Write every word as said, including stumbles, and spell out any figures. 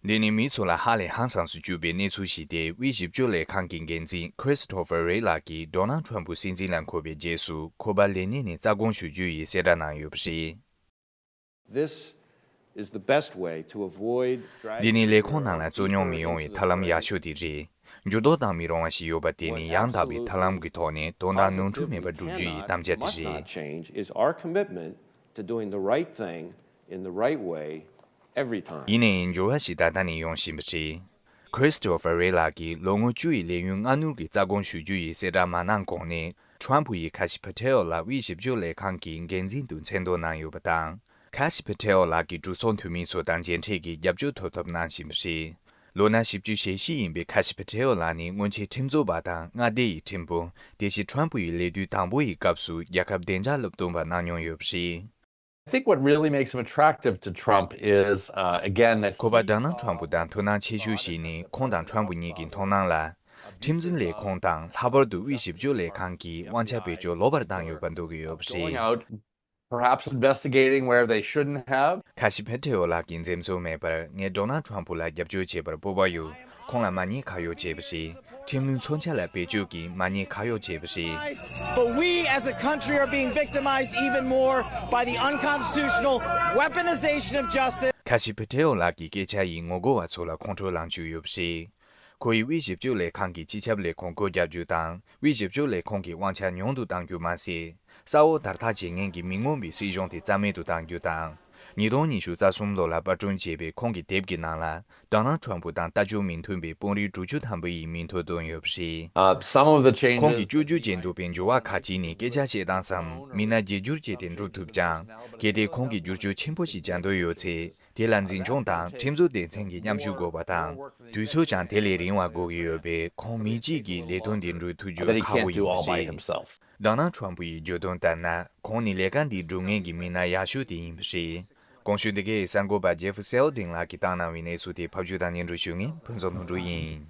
འདི་ནི་མི་ཚོ་ལ་ཧ་ལས་ཧང་སངས་སུ་གྱུར་པའི་གནས་ཚུལ་ཞིག་སྟེ། དབུས་ཞིབ་དཔྱོད་ལས་ཁང་གི་འགན་འཛིན་Christopher Wray ལགས་ཀྱིས་Donald Trump སྲིད་འཛིན་ལ་འཁོད་པའི་རྗེས་སུ་ཁོ་པ་ལས་གནས་ནས་རྩ་དགོངས་ཞུ་རྒྱུ་ཡིན་གསལ་བསྒྲགས་གནང་ཡོད་པ་རེད། This is the best way to avoid འདི་ནི་ལས་ཁུངས་ནང་ལ་རྩོད་རྙོག་མི་ཡོང་བའི་ཐབས་ལམ་ཡག་ཤོས་དེ་རེད། འགྱུར་ལྡོག་བཏང་མི་རུང་བ་ཞིག་ཡོད་པ་དེ་ནི་ཡང་དག་པའི་ཐབས་ལམ་གྱི་ཐོག་ནས་དོན་དག་ནོར་འཁྲུལ་མེད་པར་བསྒྲུབ་རྒྱུ་ཡི་དམ་བཅའ་དེ་རེད། Change is our commitment to doing the right thing in the right way every time. ཡིན་ནའི་འགྱུར་བ་ཞིག་ད་ལྟ་ནས་ཡོང་བཞིན་པ་རེད། Christopher Wray ལགས་ཀྱིས་ལོ་ངོ་བཅུ་ཡི་ལས་ཡུན་སྔ་སྣུར་གྱི་རྩ་དགོངས་ཞུ་རྒྱུ་ཡི་གསལ་བསྒྲགས་མ་གནང་གོང་ནས། Trump ཡིས་Kash Patel ལ་དབུས་ཞིབ་དཔྱོད་ལས་ཁང་གི་འགན་འཛིན་དུ་མཚན་འདོན་གནང་ཡོད་པ་དང་། Kash Patel ལགས་ཀྱིས་གྲོས་ཚོགས་འཐུས་མི་ཚོ་དང་མཇལ་འཕྲད་ཀྱིས་རྒྱབ་སྐྱོར་ཐོབ་ཐབས་གནང་བཞིན་པ་རེད། ལོ་ན་བཞི་བཅུ་ཞེ་བཞི་ཡིན་པའི་Kash Patel ལགས་ནི་སྔོན་ཆད་ཁྲིམས་རྩོད་པ་དང་མངའ་སྡེ་ཡི་ཁྲིམས་དཔོན། དེ་བཞིན་Trump ཡི་ལས་དུས་དང་པོ་ཡི་སྐབས་སུ་རྒྱལ་ཁབ་བདེ་འཇགས་སློབ་སྟོན་པ་གནང་མྱོང་ཡོད་པ་རེད། I think what really makes him attractive to Trump is, uh, again, that ཁོ་པ་Donald Trump དང་དོ་སྣང་ཆེ་ཤོས་ཤིག་ནི་ཁོང་དང་Trump གཉིས་ཀྱི་མཐོང་སྣང་ལ། ཁྲིམས་འཛིན་ལས་ཁུངས་དང་ལྷག་པར་དུ་དབུས་ཞིབ་དཔྱོད་ལས་ཁང་གིས་དབང་ཆ་བེད་སྤྱོད་ལོག་པར་བཏང་ཡོད་པ་འདོད་ཀྱི་ཡོད་པ་going རེད། out, perhaps investigating where they shouldn't have. Kash Patel ལགས་ཀྱིས་འཛེམ་ཟོན་མེད་པར་ངས་Donald Trump ལ་རྒྱབ་སྐྱོར་བྱེད་པར་སྤོབས་པ་ཡོད། ཁོང་ལ་མ་ཉེས་ཁ་གཡོག་བྱས་པ་རེད། ཁྲིམས་ལུགས་མཚོན་ཆ་ལ་བེད་སྤྱོད་ཀྱིས་མ་ཉེས་ཁ་གཡོག་བྱས་པ་རེད། But we as a country are being victimized even more by the unconstitutional weaponization of justice. Kash Patel ལགས་ཀྱི་སྐད་ཆ་ཡིས་ངོ་རྒོལ་བ་ཚོ་ལ་ཁོང་ཁྲོ་ལངས་བཅུག་ཡོད་པ་རེད། ཁོ་ཡིས་དབུས་ཞིབ་དཔྱོད་ལས་ཁང་གི་སྤྱི་ཁྱབ་ལས་ཁུངས་སྒོ་རྒྱག་རྒྱུ་དང་། དབུས་ཞིབ་དཔྱོད་ལས་ཁུངས་ཀྱི་དབང་ཆ་ཉུང་དུ་གཏང་རྒྱུ་མ་ཟད། ས་འོག་དར་ཐག་བྱེད་མཁན་གྱི་མི་མངོན་པའི་སྲིད་གཞུང་དེ་རྩ་མེད་དུ་གཏང་རྒྱུ་དང་། ཉིས་སྟོང་ཉི་ཤུ་རྩ་གསུམ་ལོ་ལ་པར་སྐྲུན་བྱས་པའི་ཁོང་གི་དེབ་ཀྱི་ནང་ལ། Donald Trump དང་ལྟ་སྤྱོད་མི་མཐུན་པའི་དཔོན་རིགས་དྲུག་ཅུ་ཐམ་པ་ཡི་མིང་ཐོ་བཏོན་ཡོད་པ་རེད། Uh, some of the changes. ཁོང་གིས་བཅོས་བསྒྱུར་བྱེད་འདོད་པའི་འགྱུར་བ་ཁག་ཅིག་ནི་སྐད་ཆ་བཤད་སྟངས་སམ་མི་སྣ་བརྗེ་བསྒྱུར་བྱས་ཏེ་འགྲུབ་ཐུབ་ཀྱང་། གལ་ཏེ་ཁོང་གིས་བསྒྱུར་བཅོས་ཆེན་པོ་ཞིག་བྱ་འདོད་ཡོད་ཚེ། དེ་ལ་འཛིན་སྐྱོང་དང་ཁྲིམས་བཟོ་སྡེ་ཚན་གྱི་མཉམ་ཞུགས་དགོས་པ་དང་། དུས་ཚོད་ཀྱང་དེ་ལས་རིང་བ་དགོས་ཀྱི་ཡོད་པས། ཁོང་མི་གཅིག་གིས་ལས་དོན་འདི་འགྲུབ་ཐུབ་རྒྱུ་That he ཁག་པོ་can't do ཡིན་all པ་by རེད། himself. Donald Trump ཡིས་བརྗོད་དོན་ལྟར་ན། ཁོང་ནི་ལས་ཀ་འདི་སྒྲུབ་མཁན་གྱི་མི་སྣ་ཡག་ཤོས་དེ་ཡིན་པ་རེད། གོང་ཞུས་འདི་གའི་གསར་འགོད་པ་Jeff Seldin ལགས་ཀྱིས་བཏང་གནང་བའི་གནས་ཚུལ་དེ་ཕབ་སྒྱུར་དང་སྙན་སྒྲོན་ཞུ་མཁན་ཕུན་ཚོགས་ལྷུན་གྲུབ་ཡིན།